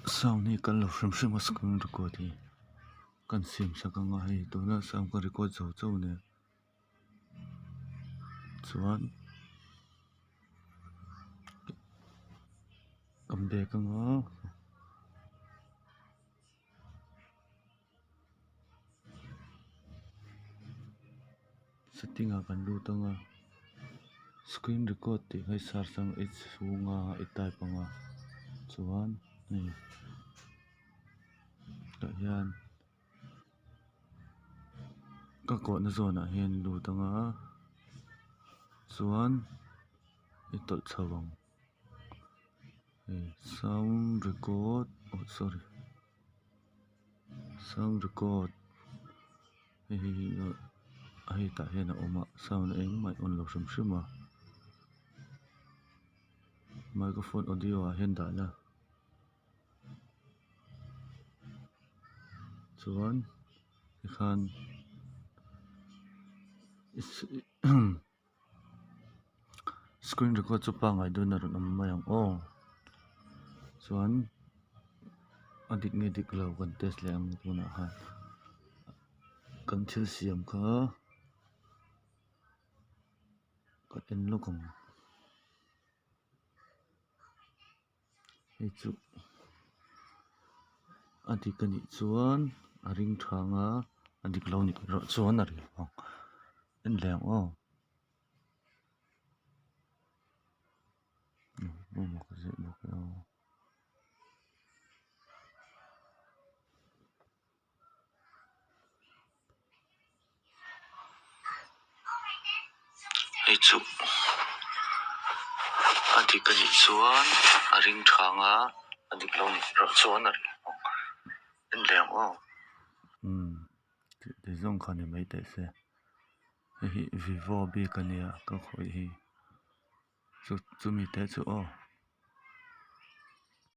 Sound hi kal lo hrim hrim a screen record hi kan siam sak anga hei tuna sound ka record zo chauh nia chuan kan bag anga. Setting ah kan lut anga screen record tih kha i search ang i chhung a i type anga chuan hei tah hian ka kawhna zawnah hian i lut anga chuan i tawlh chho ang. Sound record oh sorry sound record hei hi hei tah hian a awm a sound engmah a on lo hrim hrim a microphone audio ah hian dah la chuan tikhan. Screen record chu pangngai dawn a rawn awm mai ang aw chuan a dik nge dik lo kan test leh ang tunah khan kan thil siam kha ka en lawk ang hei chu a dik a nih chuan a ring tha ang a a dik lo nih erawh chuan a ri lo ang en leh ang aw. Hei chu a dik a nih chuan a ring tha ang a a dik lo nih erawh chuan a ri lo ang en leh ang aw. Umm tih zawng kha ni mai teh se hei hi vivo bik a nia ka khawih hi chu chumi te chu aw.